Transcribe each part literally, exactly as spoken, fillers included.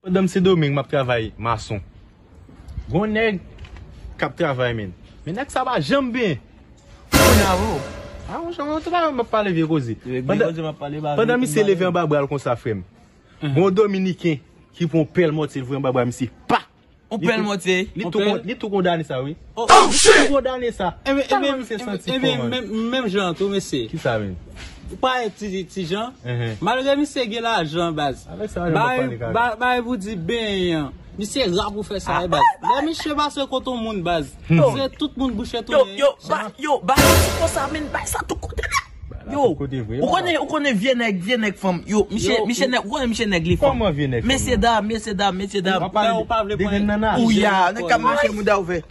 Pandan m se Domeng, m ap travay mason. Gon nèg k ap travay, men. Men nèg sa pa janm benyen. Kounye a, o. A, yon jan, yon jan, m ap pale vye koze. Vye koze m ap pale, ba, pandan misye leve anba bra l konsa, frè m. Gon Dominiken ki pran yon pèl mòtye, l voye anba bra misye. Pa! Yon pèl mòtye. Li tou, li tou kondane sa, wi. Oh, shit! Li tou kondane sa. Ebyen, ebyen, misye santi fò, man. Menm jan tou, mesye. Kisa, menm? Ou pa wè ti, ti jan? Malgre misye gen lajan, baz. Avèk sa, jan m ap pale, kaka. Bay, bay pou di benyen an. Misye ra pou fè sa, wi, baz. Lè misye pase kote yon moun, baz. Se tout moun bouche tounen. Yo, yo, ba, yo, ba, se konsa, men, bay sa tout kote la. Yo, ou konnen, ou konnen vye nèg, vye nèg fanm. Yo, misye, misye nèg, ou konnen misye nèg li fanm. Kòman vye nèg fanm? Mesye dam, mesye dam, mesye dam. Ou pa vle pran nèg. Ou ya, nèg k ap mache mouda ouvè.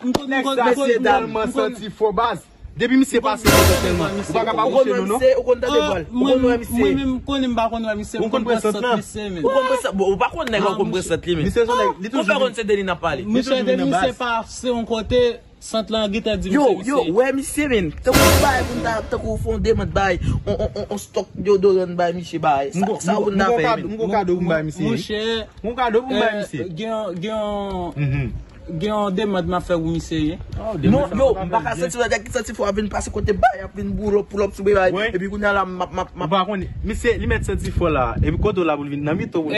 Nèg sa tèlman santi fò, baz. Depi misye pase, ou pa kapab bouche nou, non. Ou konn tande vwa l. Ou konn wè misye. Mwen menm, m konnen m pa konn wè misye. Ou konn pran sant misye, men. Ou konn pran sant, bon, ou pa konn nèg, ou konn pran sant li, men. Misye se yon nèg, li toujou vin nan baz. Misye, depi misye pase yon kote, sant lan gentan di misye, yo, yo, misye. Wè misye, men. Tankou bagay pou n ta, tankou fè yon demann bay, on, on, on, on stòk deodoran bay misye bay. Sa, sa pou n ta fè, men. M gon kado pou m bay misye. Monchè, m gon kado pou m bay misye. Gen, gen, gen yon demann m ap fè pou misye. Non, yo, m pa ka santi lòt nèg ki santi fò ap vin pase kote bay, ap vin boulop, boulop sou bay. Epi kounye a la, m ap, m ap, m ap. Ou pa konnen. Misye, li mèt santi fò la. Epi kote w la pou l vin nan mitan w.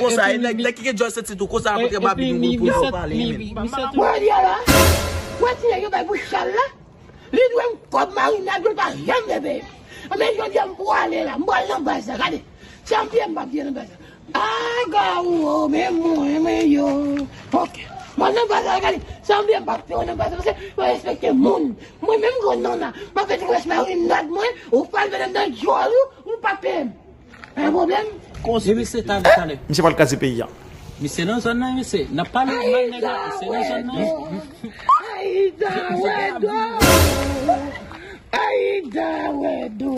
Konsa, e nèg, nèg ki gen djòl santi tou, konsa, ap antre ba bidon pou yo pale, men. Mwen di a la, mwen ti nèg yo bay pou chal la, li dwe m kòb marinad, yo pa janm vle peye. Men jodi a, m pwale la, m pral nan baz la, gade. Sa m vle, m p ap vle nan baz la. Aga ou, men mwen, men yo. Ok. Mwen nan baz la, gade. Sa m vle, m p ap vle nan baz la, paske mwen respekte moun. Mwen menm grann nana, m ap fè ti rès marinad mwen, ou pral mete m nan djòl ou, ou p ap peye m. Pa gen pwoblèm. Konsa. Epi se talè, talè. Misye pral kraze peyi a. Misye nan zòn nan, misye. N ap pale mal nèg la, misye nan zòn nan. Aida Wedo. Aida Wedo.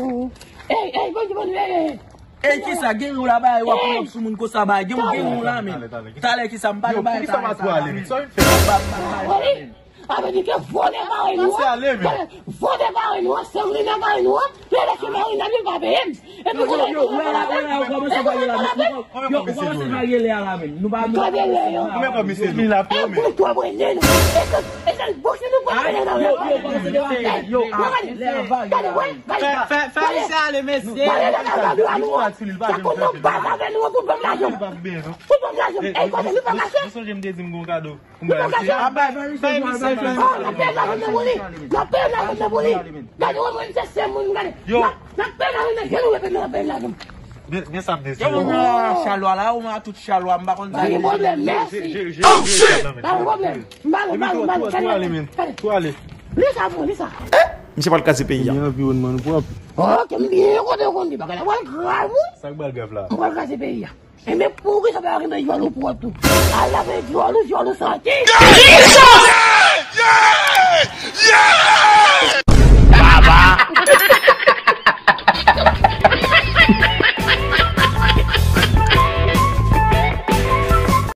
Ey, ey, bon, bon, ey, ey. Ey, kisa, gen ou la, bay, w ap pran sou moun konsa, bay, gen ou, gen ou la, men. Talè kisa, m pa nan bay, talè, talè, men. Ameriken vòlè kare nou an. Vòlè kare nou an, sanglè nan kare nou an. Lè lè se marina li pa peye m. Epi yo, yo, yo, wè la, wè la, yo kòmanse vòlè la, men. Yo, yo kòmanse vòlè la, men. Nou pa, nou pa. Konbyen kòb misye di? Mil ap peye, men. Epi twa mwen, nen nou. Epi, epi, bouch nou, bouch nou, yo, yo kòmanse vòlè, yo, a, lè a vòlè la, men. Fè, fè, fè misye ale, mesye. Ou pa ka fè nou, ou pa ka fè nou. Ou pa ka fè nou. Ou sonje m te di m gon kado. Ou bay misye. A bay, bay misye. Bay misye. Oh, n ap peye lajan nan pou li. N ap peye lajan nan pou li. Gade, ou mwen se se moun, gade. Yo. N ap, n ap peye lajan nan, je nou repete, n ap peye lajan. Men, men sa m te di. Yo, mwen pran chalwa la, ou mwen tout chalwa, m pa konn sa. Pa gen pwoblèm, mèsi. Oh, shit! Pa gen pwoblèm. M ba nou, m ba nou, m ba nou. Tou ale, men. Tou ale. Li sa, bon, li sa. Misye pral kraze peyi a. Gen anviwònman nou pwòp. Ok, m byen kontan konn li bagay la. Pral grav, wi. Sa k pral grav la? M pral kraze peyi a. Enben, poukisa pa gen djòl ou pwòp tou? Al lave djòl ou, djòl ou santi.